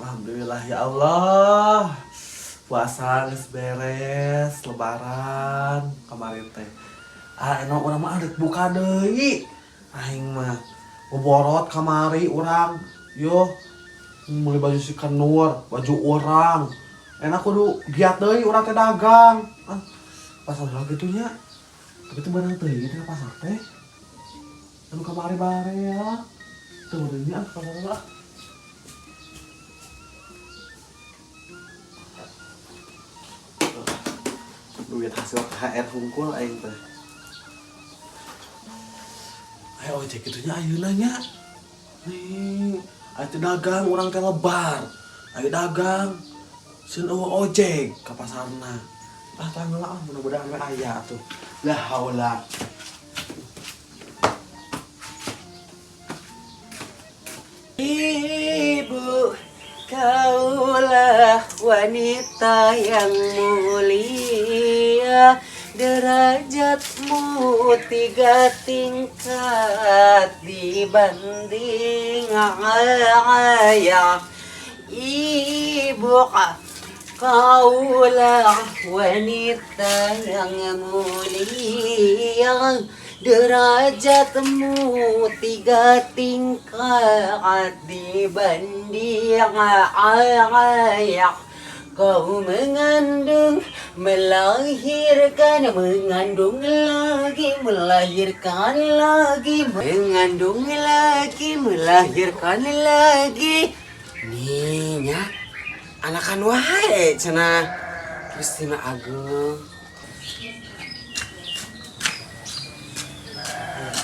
Alhamdulillah ya Allah. Puasa geus beres, lebaran kemarin teh. Ah, enak urang mah arek buka deui. Aing mah ngeborot kamari urang. Yo, meuli baju si Kenur, baju urang. Enak kudu giat deui urang teh dagang. Ah, pasar heula kitu nya. Tapi teu beunang teuing teh pasar teh. Anu kamari bare ya. Teu meunang nya pasar heula. Duit hasil THR hungkul aing teh. Ayo ojek kitu nya ayeuna nya. Nih, ayo teh dagang urang teh lebar. Ayo dagang. Sieun eueuh ojek ka pasarna. Ah, tah heula ah, mudah-mudahan we aya atuh. La haula. Ibu, kaulah wanita yang mulia, derajatmu 3 tingkat dibanding ayah. Ibu, kaulah wanita yang mulia, derajatmu 3 tingkat dibanding ayah. Kau mengandung, melahirkan, mengandung lagi, melahirkan lagi, mengandung lagi, melahirkan lagi. Nih nya, anakan wae cenah. Gusti nu Agung.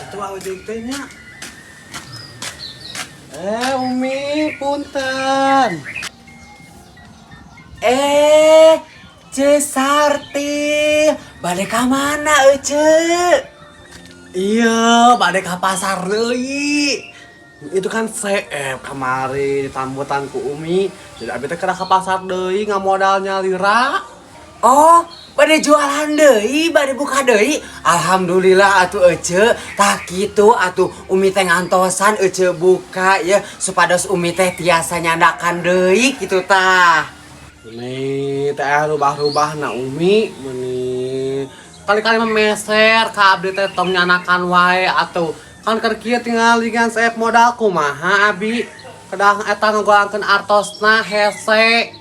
Itu ojek teh nya. Umi, punten. Ce Sarti, balik ka mana Ece? Iya, balik ka pasar deui. Itu kan CF kamari ditambutan ku Umi. Jadi abi teh kena ka pasar deui ngamodalnya lira. Oh, bade jualan deui, bade buka deui. Alhamdulillah atuh Ece. Tah kitu atuh Umi teh ngantosan Ece buka ya supados Umi teh tiasa nyandakan deui kitu tah. Nih teh rubah-rubah na Umi meuni kali-kali memeser ka abdi teh tong nyanakan wae atuh. Kan keur kieu tinggal dengan CF modal kumaha abi. Kedah eta ngagolangkeun artosna hese.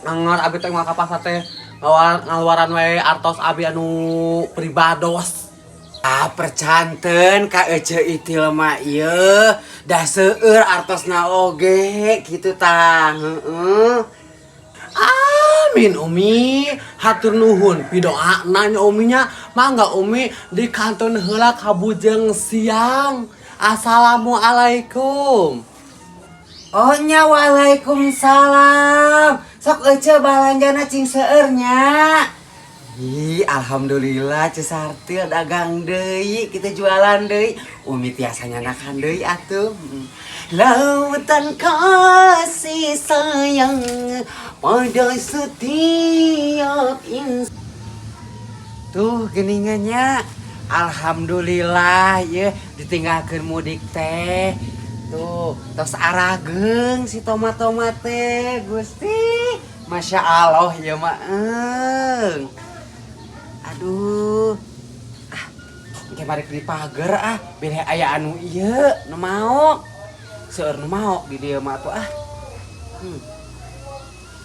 Anggar abi teh moal ka pasar teh ngaluaran wae artos abi anu pribados. Ah, percanten ka Ece Itil mah ieu dah seueur artosna oge kitu tah. Heeh. Amin Umi, hatur nuhun pidoana nya Umi nya. Mangga Umi di kantun heula ka Bujeng siang. Assalamualaikum. Oh nya, waalaikumsalam. Sok Ece balanjana cing seueur nya. Ih, alhamdulillah Ce Sartil dagang deui, kita jualan deui. Umi tiasa nyanakan deui atuh. Lautan kasih sayang pada setiap insan. Tuh geningannya. Alhamdulillah ya ditinggalkeun mudik teh. Tuh, tos arageung si tomat-tomat teh, Gusti. Masya Allah ya mah. Aduh. Ah, engke balik di pagar ah, bilih aya anu ieu nu mau. Seueur nu mau di dieu mah atuh ah.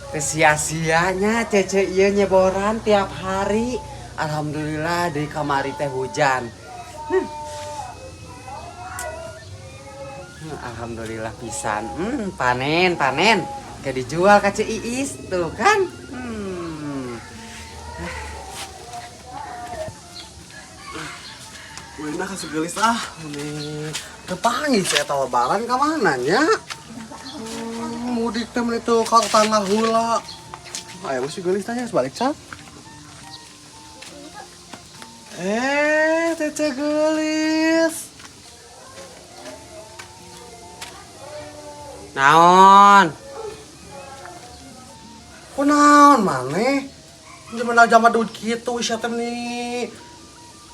Teu sia-sianya cece ieu nyeboran tiap hari. Alhamdulillah di kamari teh hujan. Alhamdulillah pisan. Panen, panen. Kayak dijual ka Ceu Iis tuh kan. Wih, nah kasih gelis ah. Ini terpanggil saya tahu lebaran ke mana nya? Mudik teh itu kalau tanggal hula. Ayo masih gelis tanya sebalik cat. Tece gelis. Naon? Kunaon maneh? Zaman zaman duit kitu isya teh nih.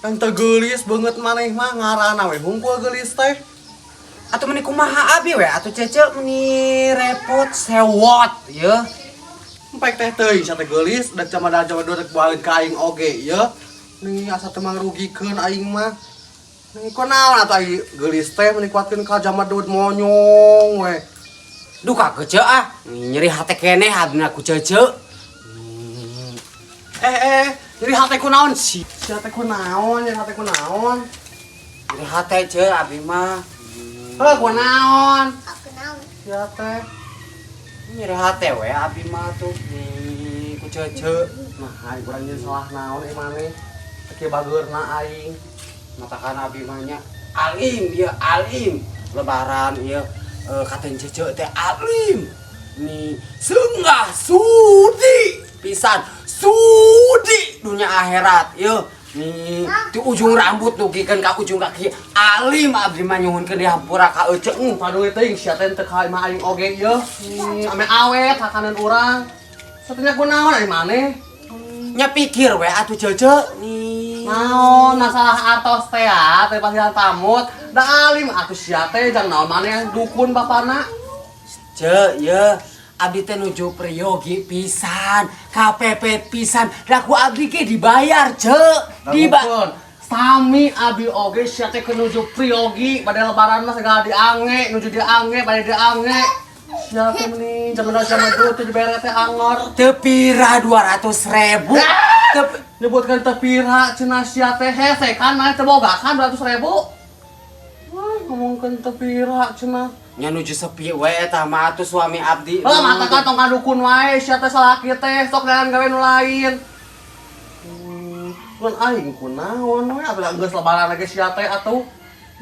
Yang tergelis banget maneh mah ngarana we hungkul gelis teh. Atuh meni kumaha abi we atuh, Cece, meni repot sewot ye. Empek teh teuing sia teh geulis dan jaman rek balik ka aing oge ye. Nih asa teu mangrugikeun aing mah. Nih kunaon atuh aing geulis teh meni kuatkeun ka jamadud monyong we. Duka ke ah, nyeri hate keneh abdi ku Cece. Eh eh, nyeri hate kunaon sih? Si hate kunaon, nyeri hate kunaon? Nyeri hate, Ce, abi mah. Heuh, kunaon? Aku naon? Si hate. Nyeri hate we abi mah tuh nih ku Cece. Nah, aing urang nyeun salah naon eh maneh? Teu bageurna aing. Matakan abi mah nya alim ya alim. Lebaran ya katen Cece teh alim. Nih senggah sudi pisan, sudi dunia akhirat ya. Nih di ujung rambut dugikeun ka ujung kaki alim abdi mah nyuhunkeun dihampura ka Ece. Paduh teuing sia teh teu ka imah aing oge ieu. Ame awet hakaneun urang. Satenya kunaon aing maneh? Nya pikir we atuh, Cece, nih. Naon masalah artos teh ya, teh pasihan tamut. Da alim atuh sia teh jang naon maneh dukun bapana. Ce, ya, abdi teh nuju priyogi pisan, KPP pisan, da ku abdi ge dibayar, Ce. Diba. Sami abi oge sia teh nuju priyogi pada lebaran mah segala diange, nuju diange, pada diange. Sia teh meni jaman jaman dulu teh dibere teh angor. Teu pira 200 ribu. Teu Nyebutkan teu pira cenah sia teh hese kan maneh teu boga kan 200 ribu. Wah, ngomongkeun teu pira cenah. Nya nuju sepi we eta mah atuh suami abdi. Heuh, mata kan tong dukun wae sia teh salaki teh sok dengan gawe nu lain. Mun aing kunaon we atuh geus lebaran lagi sia teh atuh.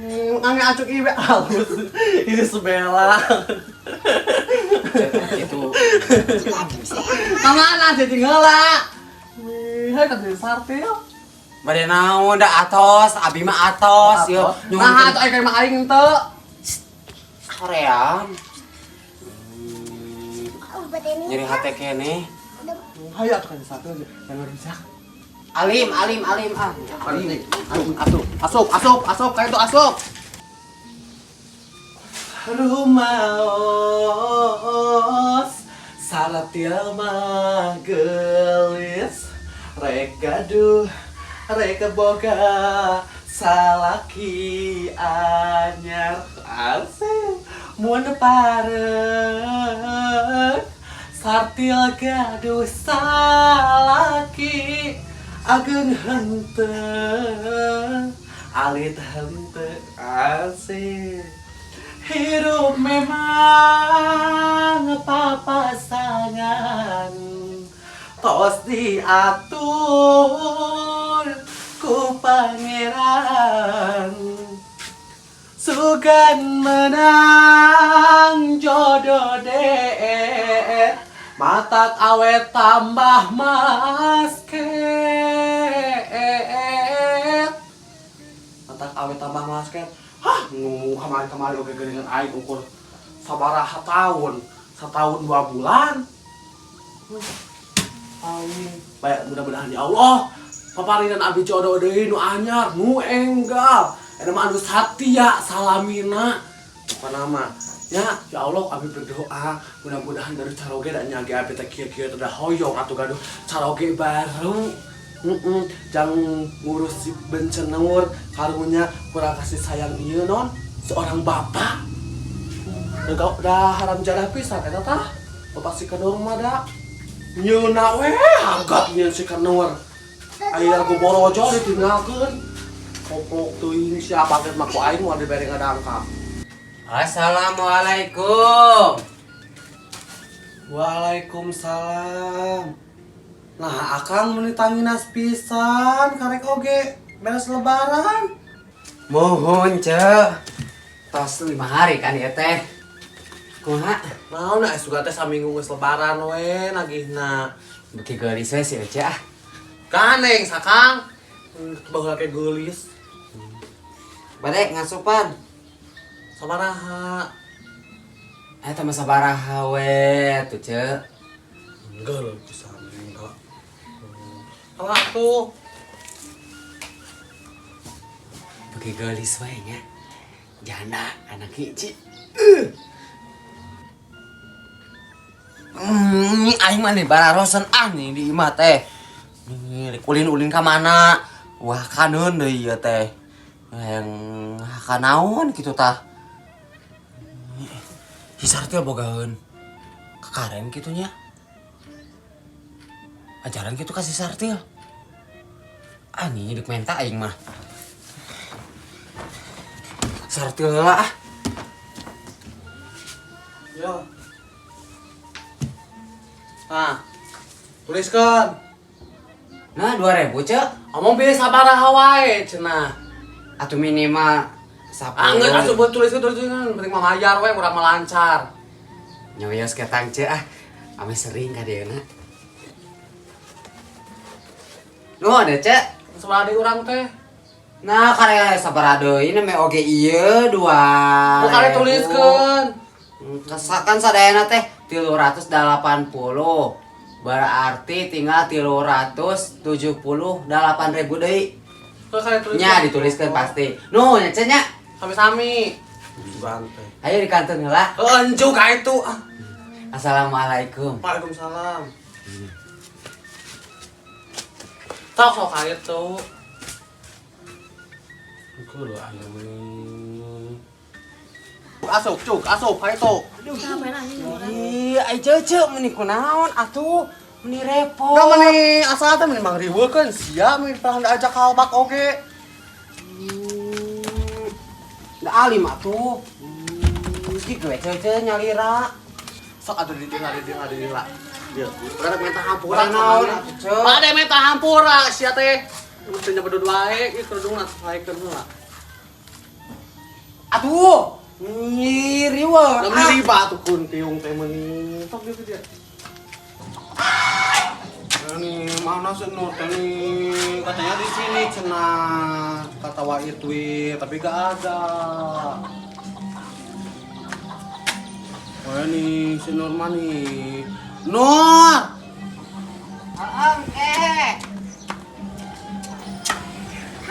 Ngange acuk ieu halus. Ini sebela. Gitu. Kamana jadi heula? Hei kan si Sartil. Bade naon da atos, abi mah atos yo. Nah, atuh aing mah aing teu. Hoream. Obat ini. Nyeri hate keneh. Hayu atuh kan si Sartil yang rusak. Alim, alim, alim ah. Alim. Atuh, asup, asup, asup, kayak itu asup. Rumaos Sartil mah gelis rek gaduh rek boga salaki anyar asik mun parek Sartil gaduh salaki ageng henteu alit henteu asik. Hirup memang papasangan tos diatur ku Pangeran sugan menang jodoh deh matak awet tambah masket matak awet tambah masket. Hah, ngomong kemarin-kemarin oke geuningan aing ukur sabaraha tahun, setahun 2 bulan aing. Baik, mudah-mudahan ya Allah paparinan abi jodoh deui nu anyar nu enggal eta mah anu satia salamina pokona mah ya. Ya Allah, abi berdoa mudah-mudahan gaduh caroge dan nyage abi teh kieu-kieu teh da hoyong atuh gaduh caroge baru. Jangan ngurus si benceneur karunya kurang kasih sayang ieu non seorang bapak udah, haram jadah pisan eta tah bapak si Kenur mah da nyeuna we hagat nyeun si Kenur aya lagu borojo ditinggalkeun koplok teuing siapa ge mah ku aing moal dibere ngadangkap. Assalamualaikum. Waalaikumsalam. Nah, akang meni tanginas pisan karek oge beres lebaran. Mohon, Ce. Tos 5 hari kan ya teh. Kumaha? Naon nah suka teh saminggu geus lebaran we nagihna. Beuki geulis we si Ece ah. Ganeng sakang. Baheula ke geulis. Bade ngasupan. Sabaraha? Eta mah sabaraha we tuh, Ce. Enggak pisan enggak. Kalau tuh Beuki geulis we nya. Janda anak hiji. Aing mah nih bararosen ah nih di imah teh. Nih ulin-ulin ka mana? Wah kaneun deui ieu teh. Yang kanaon kitu tah. Hisar teh bogaeun kakaren kitu nya. Ajaran kitu ka si Sartil. Ah nih dek menta aing mah. Sartil lah ah. Yo. Nah, tuliskan. Nah, 2000, Cek. Omong pilih sabaraha wae cenah. Atuh minimal 10. Anggeus asup buat tuliskeun tuliskeun, penting mah mayar we urang mah lancar. Nyoyos ketang Cek ah. Ame sering ka dieuna. Nuhun ya, Cek. Sabaraha deui urang teh? Nah, karek sabaraha deui neme oge ieu 2. Oh, karek tuliskeun. Kan sadayana teh 380. Berarti tinggal 378.000 deui. Tuh karek tuliskeun. Nya dituliskeun pasti. Nuhun ya, Cek nya. Sami-sami. Bante. Ayo dikantun heula. Heuh, encu ka itu. Ah. Assalamualaikum. Waalaikumsalam. Tok sok ka itu. Kudu aya we. Asup, cuk, asup, ka itu. Ih, ai ceuceu meuni kunaon atuh? Meuni repot. Da meuni asal teh meuni mangriweukeun sia meuni pernah diajak kalbak oge. Da alim atuh. Kitu we ceuceu nyalira. Sok atuh di dieu di dieu di dieu. Dieu. Urang minta hampura Naon atuh, Ceu? Bade minta hampura sia teh. Teu nyebedod wae, ieu kerudungna saekeun heula. Atuh. Ih, riweuh. Da meuni riba atuh kun tiung teh meuni. Sok dieu dieu. Ini mana sih Nur nih? Katanya di sini cenah kata Wa Itwi, tapi gak ada. Wah ini si Nur mah nih. Nur! Heeh,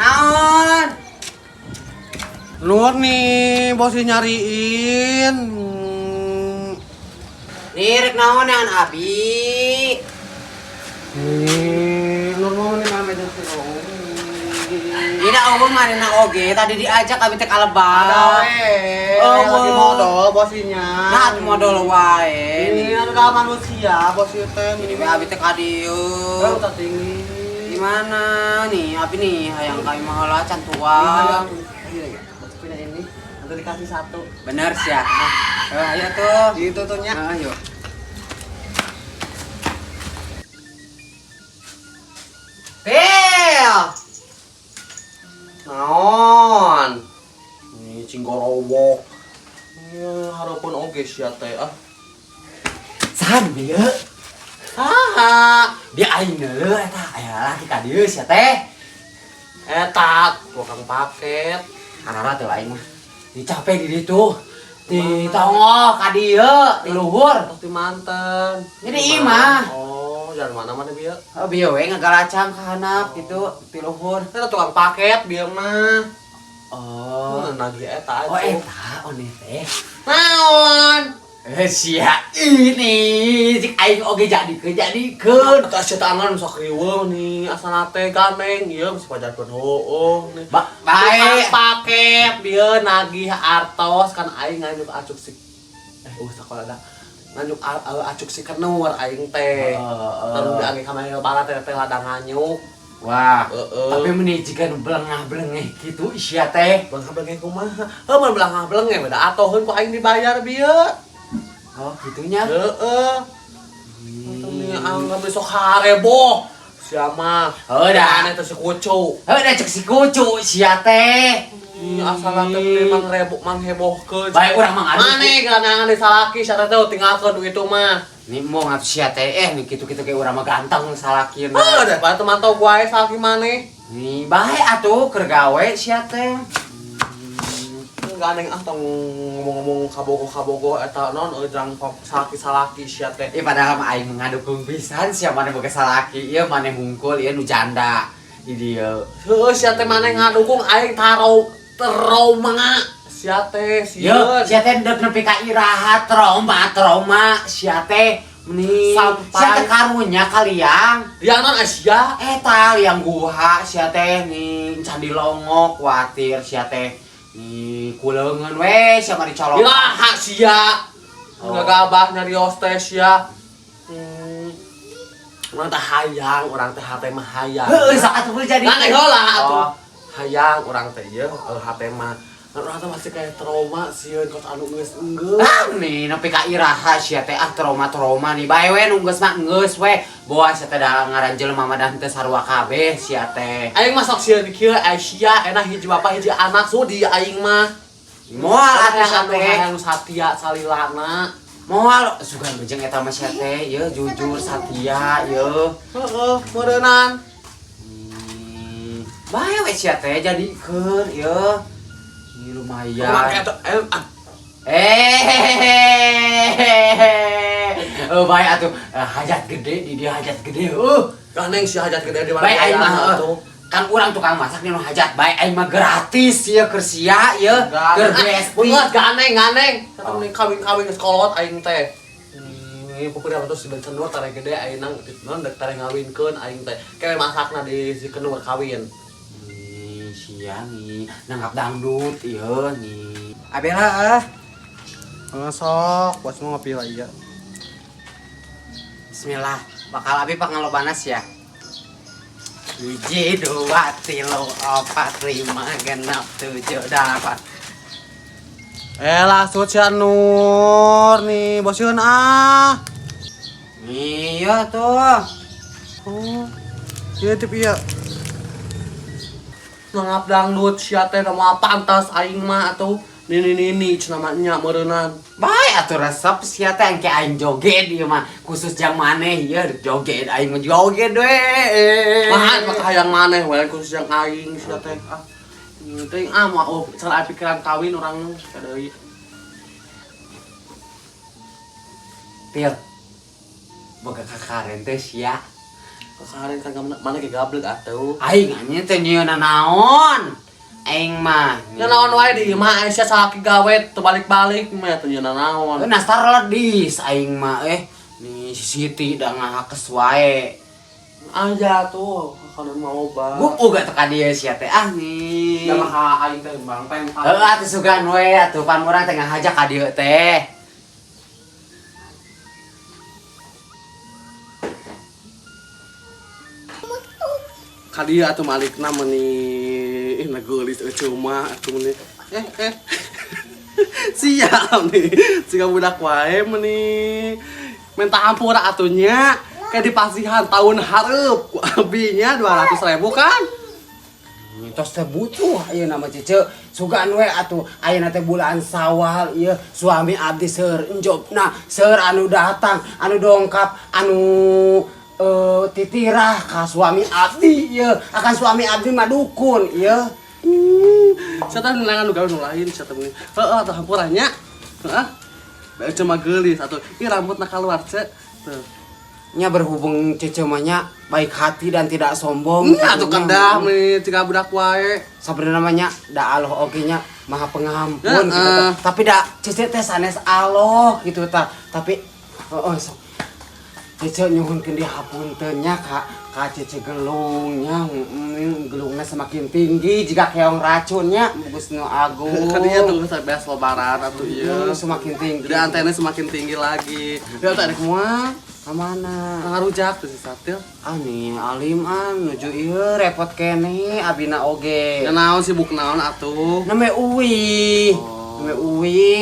Naon? Nur nih, bosnya nyariin. Nih rek naon yang abi? Nih, Nur mau nih mana meja sih. Ini eueuh manehna oge, tadi diajak abi teh ka lebak. Ada we, Oh, lagi modal bosnya. Nah, atuh modal wae. Ini ada manusia bosnya teh. Ini we abi teh ka dieu. Oh, tak tinggi. Gimana nih, abi nih hayang ka imah heula can tuang. Iya, punya ini. Nanti dikasih satu. Bener sih ya. Ayo tuh. Gitu tuh nya. Ayo. Bel. Naon? Ini cinggorowok. Iya, hareupeun oge sia teh ah. Saha bieu? Saha? Dia aing neuleuh eta aya laki ka dieu sia teh. Eta tukang paket. Arara teh aing mah. Dicape di ditu. Di tonggoh ka dieu, di luhur. Terus di manten. Jadi imah. Oh, jalan mana mana bieu? Oh, bieu we ngagalacang ka handap gitu, di luhur. Eta tukang paket bieu mah. Oh. Nagih eta Oh, eta oneh teh. Naon? Sia ini cik aing oge jadikeun jadikeun. Eta sia tangan sok riweuh nih, asana teh gandeng ieu mesti pajarkeun heueuh nih. Bae. Tukang paket bieu nagih artos kan aing nganyuk acuk si sakola da. Nganyuk acuk si kenur aing teh. Terus diangge ka mana barat teh teh ladang nganyuk. Wah, Heeh. tapi meni jiga nu belengah-belengeh gitu sia teh. Belengah-belengeh kumaha? Heuh mun belengah-belengeh beda atoheun ku aing dibayar bieu. Oh, gitunya. Heeh. Atuh anggap besok hareboh. Sia mah. Heuh dah. Aneh teh si kucu. Heuh da cek si kucu sia teh. Ih, asal teh meni mangrebo manghebohkeun. Bae urang mah ngadu. Maneh geunangan di salaki sia teh tinggalkeun duit itu mah. Nih mau ngatu sia teh nih kitu-kitu kayak urang mah ganteng salakina. Heuh, daripada teu mantau wae salaki maneh. Nih bae atuh keur gawe sia teh. Gandeng ah tong ngomong-ngomong kabogoh-kabogoh eta non jang salaki-salaki sia teh. Ih padahal mah aing ngadukung pisan sia maneh boga salaki, ieu maneh hungkul ieu nu janda. Di dieu. Heuh sia teh maneh ngadukung aing taro trauma. Sia teh Yo, sieun. sia teh dek nepi ka iraha trauma sia teh meni Sampai- sia teh karunya kaliang. Yang non Asia. Eta liang guha sia teh nih candi longok kuatir sia teh nih kuleungeun we sia mah dicolok. Iraha sia. Oh. Gagabah nyarios teh sia. Urang teh hayang, urang teh hate mah hayang. Heueuh sok atuh jadi. Nah, heula atuh. Oh. Hayang urang teh ieu hate mah. Ngan urang teh masih kayak trauma sieun kos anu geus enggeus. Ah, nih nepi ka iraha sia teh ah trauma-trauma nih. Bae we nu geus mah geus we. Boa sia teh da ngaran jelema mah da henteu sarua kabeh sia teh. Aing mah sok sieun kieu Aisyah enak hiji bapak hiji anak sudi aing mah. Moal atuh sia Anu teh. hayang satia salilana. Moal sugan bejeng eta mah sia teh ye jujur satia ye. Heeh, meureunnan. Bae we sia teh jadikeun ye. Ini lumayan. Urang eta ah, Oh, bae atuh hajat gede di dia hajat gede. Gandeng si hajat gede di mana? Bae aing mah atuh. Kan urang tukang masak nih nu hajat bae aing mah gratis ya keur sia ye keur besti. Beungeut gandeng gandeng. Kata mending kawin-kawin geus kolot aing teh. Ini pokoknya atuh si cendur tare gede aing nang non dek tare ngawinkeun aing teh. Kewe masakna di si kenur kawin. Nih sia nih nanggap dangdut ieu nih. Abela ah. Sok, bos mau ngopi lah iya. Bismillah, bakal abi pangalobana sia. 1, 2, 3, 4, 5, 6, 7, 8. Lah si Nur nih, bosieun ah. Iya tuh. Oh. Iya tip iya. Nanggap dangdut sia teh mah pantas aing mah atuh. Nini nini cenah mah nya meureunnan. Bae atuh resep sia teh engke aing joget ieu mah khusus jang maneh ieu joget aing mah joget we. Mah mah hayang maneh we khusus jang aing sia teh. Ah. Teuing ah mah oh cara pikiran kawin urang deui. Til. Boga kakaren teh sia. Kakaren kan mana ge gablek atuh. Aing anjing teh nyieun naon. Aing mah. Ya naon wae di imah sia salaki gawe teu balik-balik mah teu nyieun naon. Nastar ledis aing mah nih si Siti da ngahakes wae. Aja tuh kalau mau ba. Gua boga teh ka dieu sia teh ah nih. Da mah aing teh bang pengen. Heuh atuh sugan we atuh pan urang teh ngahaja ka dieu teh. Ka dieu atuh malikna meuni ih geulis eueuh mah atuh meuni. Siap nih, siga budak wae meuni. Minta ampura atuh nya. Kayak di pasihan tahun hareup ku abinya 200.000 kan? Tos teh butuh ayeuna mah cece. Sugan we atuh ayeuna teh bulan Sawal ieu suami abdi seur enjobna, seur anu datang, anu dongkap, anu titirah ka suami abdi ieu. Akan suami abdi mah dukun ieu. Sia teh neangan nu gawe nu lain sia teh meuni. Heeh atuh hampura nya. Heeh. Da cuma geulis atuh. Ih rambutna kaluar ce. Tuh. Nya berhubung cece mah nya baik hati dan tidak sombong. Nya atuh kedah meuni ciga budak wae. Sabenerna mah nya da Allah oge nya maha pengampun Ya, gitu tah. Tapi da cece teh sanes Allah gitu tah. Tapi heeh sok. Cece nyuhunkeun dihapunten nya ka cece gelungnya, gelungna semakin tinggi jika keong racunnya Gusti Nu Agung. Kan dia tuh sampai beres lebaran atuh ieu. Semakin tinggi. Jadi antena semakin tinggi lagi. Ya teh rek moal. Ka mana? Ngarujak tuh si Satil. Ah nih alim ah nuju ieu repot keneh abina oge. Ya naon sibuk naon atuh? Name uwi. Oh. Name uwi.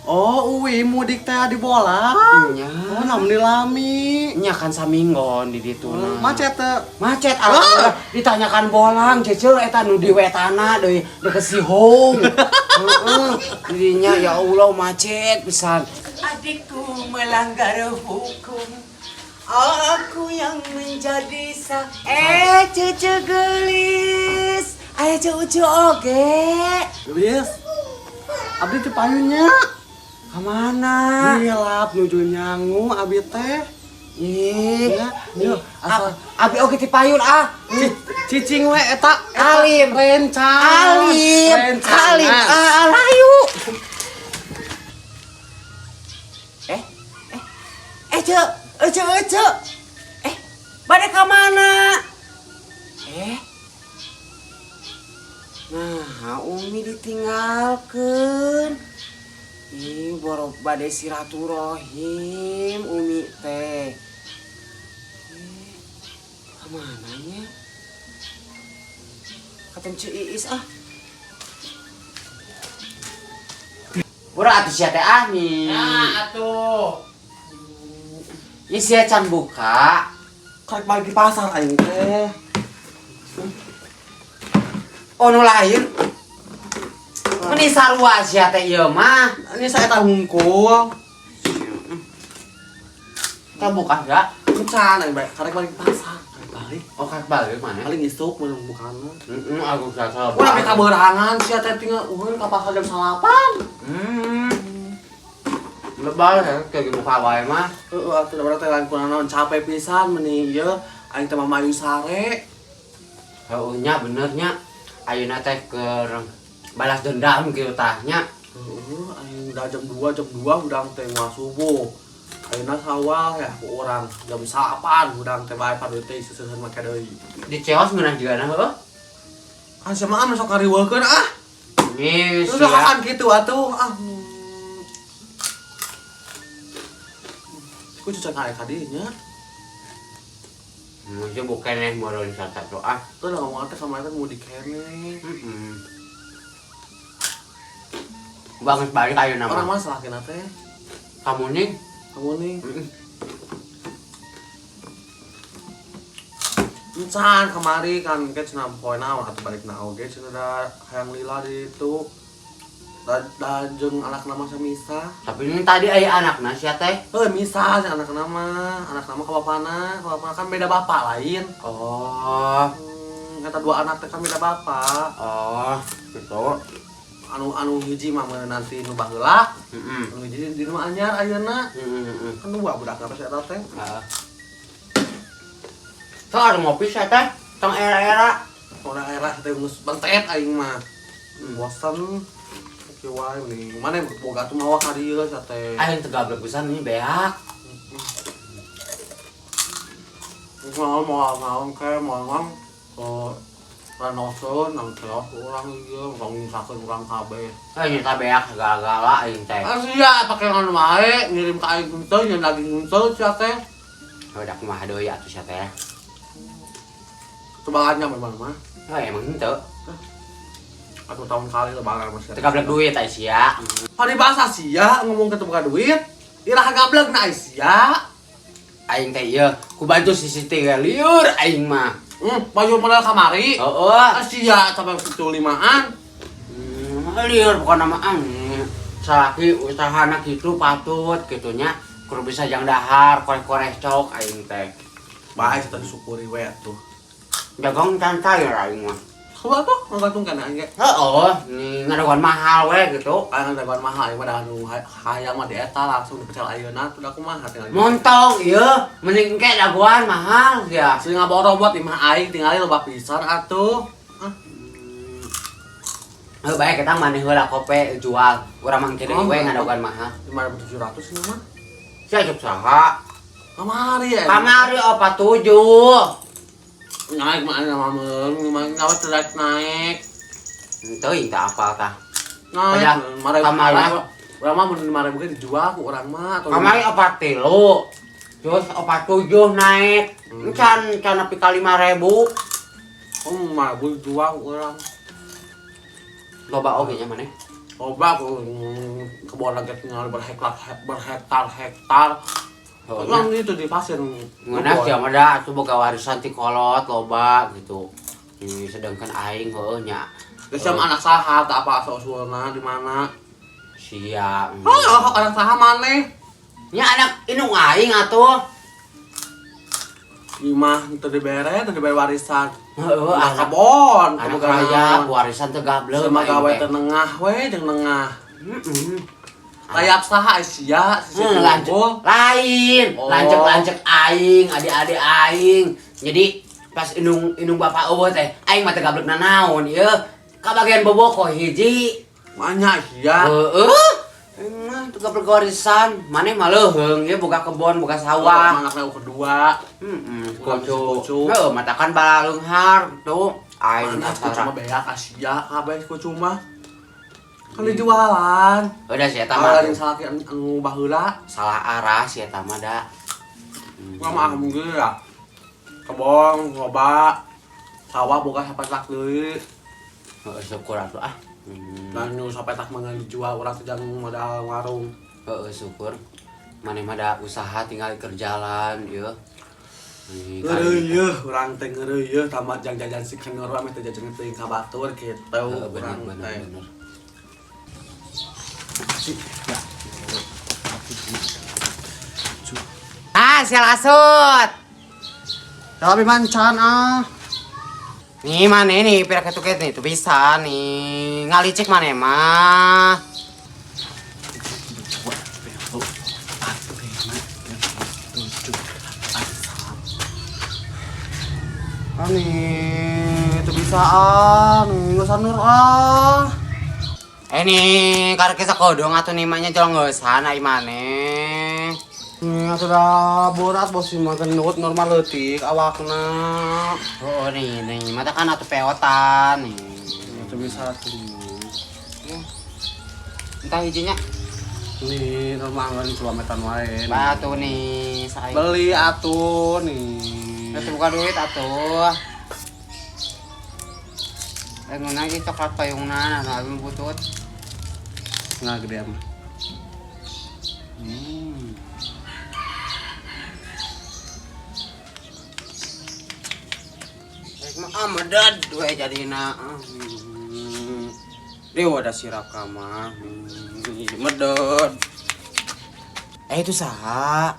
Oh, uwi mudik teh di bola. Nya. Oh, namun lami. Nya kan saminggon di ditu Oh, na. macet teh. Macet alhamdulillah ditanyakan bolang cece eta nu di wetana deui deket Sihong. Heeh. Didinya ya Allah macet pisan. Adikku melanggar hukum. Aku yang menjadi cece gelis. Aya cece oge. Gelis. Abdi teh payunnya. Ka mana? Hilap nuju nyangu abi teh. Ih, Iya, asal abi oge ti payun ah. Cicing we eta Alim. Rencang. Alim, Rencangan. alim, ah, layu. Eh, eh, eh, cek, eh, cek, eh, cek. Eh, bade ka mana? Eh, nah, Umi ditinggalkan. Ih, boro bade silaturahim Umi teh. Eh, kemana nya? Kata Ceu Iis ah. Pura atuh sia teh ah nih. Nah, atuh. Ieu sia can buka. Karek balik di pasar aing teh. Oh nu lain. Meni sarua sia teh ieu mah. Ini saya eta hungkul. Can buka enggak? Encan aing bae karek balik di pasar. Karek balik. Oh karek balik mana? Paling isuk mun bukana. Heeh, aku salah. Ulah ka beurangan sia teh tinggal eueun ka pasar jam 9. Lebar ya, kayak buka wae mah. Heeh, atuh da teh lain kunaon capek pisan meni ieu aing teh mamayu sare. Heueuh nya bener nya. Ayeuna teh keur balas dendam kieu tah nya. Heeh, aing udah jam 2, jam 2 hudang teh moal subuh. Ayeuna sawal ya ku urang jam 8 hudang teh bae paduit teh seusehan make deui. Di Ceos ngeunah juga na heueuh. Ah sia mah sok ngariweukeun ah. Nih, Terus sia. kan kitu atuh ah. Ku cucak kae ka dinya. Mungkin bukan yang meureun satu ah. Tuh udah ngomong teh sama eta mau dikene. Heeh. Banget balik ayeuna Orang mah. mana salakina teh? Kamu nih. Kamu nih. Heeh. Encan kemari kan ke cenah poe naon atuh balik na oge cenah da hayang lila di itu. Da, da jeung anak nama Misa. Tapi ini tadi aya anakna sia teh. Heuh Misa si anak nama, anak nama ka bapana kan beda bapak lain. Oh. Eta dua anak teh kan beda bapak. Oh, gitu. Anu anu hiji mah meunang nanti nu baheula, Heeh. anu hiji di rumah anyar ayeuna. Heeh, heeh. Kan dua budak teh eta teh. Heeh. Tuh ada ngopi sia teh, tong era-era. Orang era teh geus bentet aing mah. Bosen. Oke wae nih. Mana boga tuh mawa ka dieu sia teh. Aing teu gablek pisan nih beak. Mau mau mau ke mau mau ke renosun nang keos urang ieu rong nyisakeun urang kabeh. Eh nyata beak segala-gala aing teh. Ah sia pake ngono wae ngirim ka aing henteu nyeun daging henteu sia teh. Udah kumaha deui atuh sia teh. Tebalannya memang mah. Oh, emang henteu. Atau tahun kali lebaran masih. Teu gablek duit ai sia. Paribasa sia ngomong ke teu boga duit. Iraha gablek na ai sia. Aing teh ieu ku bantu CCTV liur aing mah. Baju modal kamari. Heeh. Ah sia sampai 75-an. Liur pokona mah Salaki usahana kitu patut kitu nya. Kudu bisa jang dahar koreh-koreh cok aing teh. Bae teh disyukuri we atuh. Jagong can cair aing mah. Coba tuh ngagantung kana aing ge. Heeh, nih ngadaguan mahal we gitu. Kayak ngadaguan mahal aing mah da anu hayang mah di eta langsung dipecel ayeuna tuh da kumaha tinggal. Montong ieu, mending engke dagoan mahal ya. Sing ngaborobot imah aing tingali loba pisan atuh. Ah, Heuh bae kita maneh heula kope jual. Urang mah engke deui Oh, we ngadaguan mahal. 5.700 ini mah. Sia cuk saha? Kamari ya. Kamari 47. Naik mah aing mah meung, ngawas teu naik. Henteu ieu teh apal tah. Naik. Aya, Mare kamari. Urang mah mun 5.000 ge dijual ku urang mah atau Kamari 43. Terus 47 naik. Can can nepi ka 5.000. Oh, 5.000 dijual ku urang. Loba oge nya maneh. Loba ku kebon lagi tinggal berhektar berhektar-hektar. Oh, Orang itu di pasir. Ngeunah sia mah da atuh boga warisan ti kolot loba gitu. Ih, sedangkan aing heueuh nya. Geus sama anak saha tak apa asal usulna di mana. Sia. Oh, anak saha maneh? Nya anak indung aing atuh. Imah teu dibere, teu dibere warisan. Heeh, Anak anak kebon, anak raya warisan teu gablek. Sama aing gawe teh. teu nengah we jeung nengah. Heeh. Layap saha sia si Siti Lanjut. Lain, Oh. lanjut-lanjut aing, adik-adik aing. Jadi pas indung indung bapak eueuh teh, aing mah teu gablek nanaon ieu. Kabagian bobokoh hiji. Banyak sia. Heeh. Aing mah teu gablek warisan, maneh mah leuheung ieu boga kebon, boga sawah. Anak leu kedua. Heeh, Urang si kucu. kucu. Heuh, matakan baleunghar tuh. Aing Mana kucu tara. mah beak asia kabeh kucu mah. Kan dijualan. Udah si eta mah Malah jeung salaki anu baheula. salah arah si eta mah da. Urang mah alhamdulillah. Kebon loba. Sawah boga sapetak deui. Heeh, syukur atuh ah. Dan nu sapetak mah ngan dijual urang teh jang modal warung. Heeh, syukur. Maneh mah da usaha tinggal kerjalan ieu. Ngeureuyeun urang teh ngeureuyeun tamat jang jajan si kenor mah teh jajan teuing ka batur kitu Heeh, bener urang bener teh. bener. Ya. Ah, sial asut. Tapi mancan ah. Nih mana nih pira ketuket nih tuh bisa nih ngalicik mana mah. 2, 3, 4, 5, 6, 7, 8. Ah nih, itu bisa ah, nih nggak usah nur ah. Eh nih karek sakodong atuh nih mahnya jolong ngeusan ai maneh. Nih atuh dah borat bos mah gendut normal leutik awakna. Oh nih nih mata kan atuh peotan nih. Itu bisa tuh. Entah hijinya. Nih normal kan kilometer wae. Batu nih saing. Beli atuh nih. Atuh buka duit atuh. Eh nguna iki coklat payungna nah abi butut. Nah gede mah. Rek mah ah medad we jadina. Dewa da siraka mah. Medad. Eh itu saha?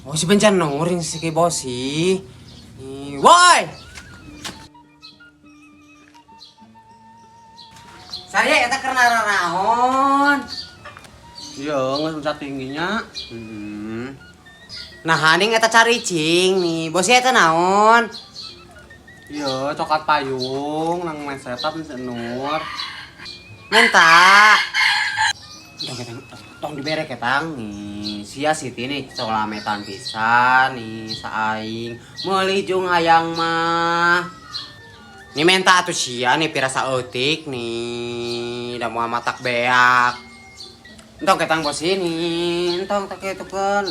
Oh si bencan nuring si ki bosi. Nih, woi. Saya eta keur naraon. Iya, geus loncat tingginya. Nah, haning eta caricing nih. Bosi eta naon? Iya, coklat payung nang mesetan si Nur. Menta. Tong ketang, tong dibere ketang nih. Sia Siti nih colametan pisan nih saing meuli jung hayang mah. Nih menta atuh sia nih pira saeutik nih da moal matak beak. Entong ketang bos ini, entong tak kitu kan.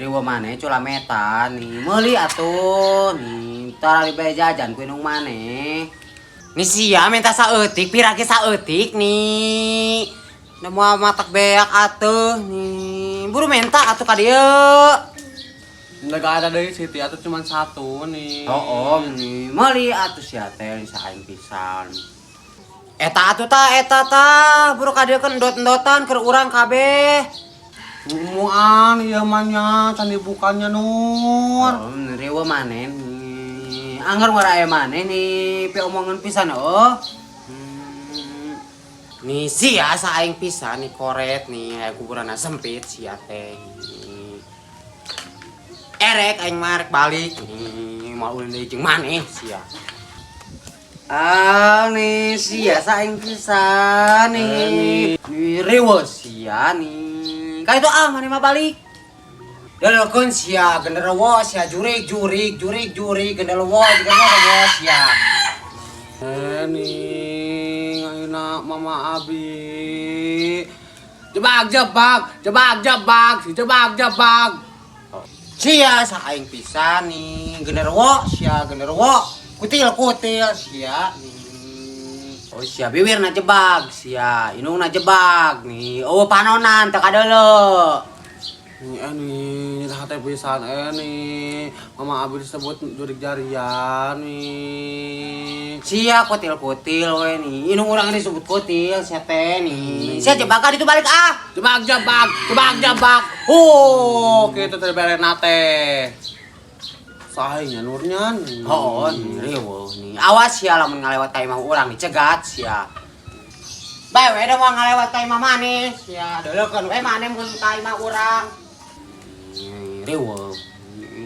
Riwa maneh colametan nih meuli atuh nih tara dibae jajan ku indung maneh. Nih sia minta saeutik, pira ge saeutik nih. Da moal matak beak atuh nih. Buru menta atuh ka dieu. Nggak ada deui Siti atuh cuma satu nih. Oh, om nih, meuli atuh sia teh saing pisan. Eta atuh ta, eta ta, buru ka dieu kan endot-endotan keur urang kabeh. Muan ieu mah nya can dibukanya Nur. Oh, riweuh maneh nih. Angger ngora aya maneh nih, pi omongan pisan oh. Nih sia saing pisan nih koret nih, aya kuburanna sempit sia teh. Erek aing mah rek balik nih, mau ulin deui jeung maneh sia. Ah nih sia saing pisan nih. Nih riweuh sia nih. Ka itu ah maneh mah balik. Deleukeun sia genderuwo sia jurig jurig jurig jurig genderuwo genderuwo sia. Nih ayeuna Mama Abi. Jebak jebak, jebak jebak, si jebak jebak. Sia saing pisan nih genderuwo sia genderuwo kutil kutil sia nih. Oh sia biwirna jebak sia indungna jebak nih. Oh panonan teu kadeuleu. Nih nih hate pisan nih. Mama Abi disebut jurig jarian nih. Sia kutil-kutil we nih. Indung urang disebut kutil sia teh nih. Sia jebakan itu balik ah. Jebak jebak, jebak jebak. Oh, kitu teh berena teh. Saingnya Nurnya nih. Oh, nih riweuh nih. Awas sia lamun ngalewat ka imah urang dicegat sia. Bae we da moal ngalewat ka imah maneh. Sia, deuleukeun we maneh mun ka imah urang. Riweuh.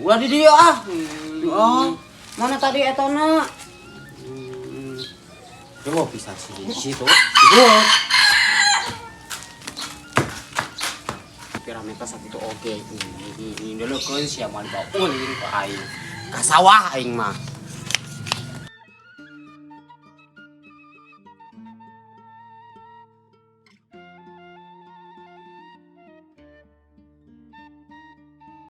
Ulah di dieu ah. Oh, mana tadi etana? Riweuh pisan sih di situ. Riweuh. Piramida sakitu oge. Ini deuleukeun sia moal dibawa ulin ku aing. Ka sawah aing mah.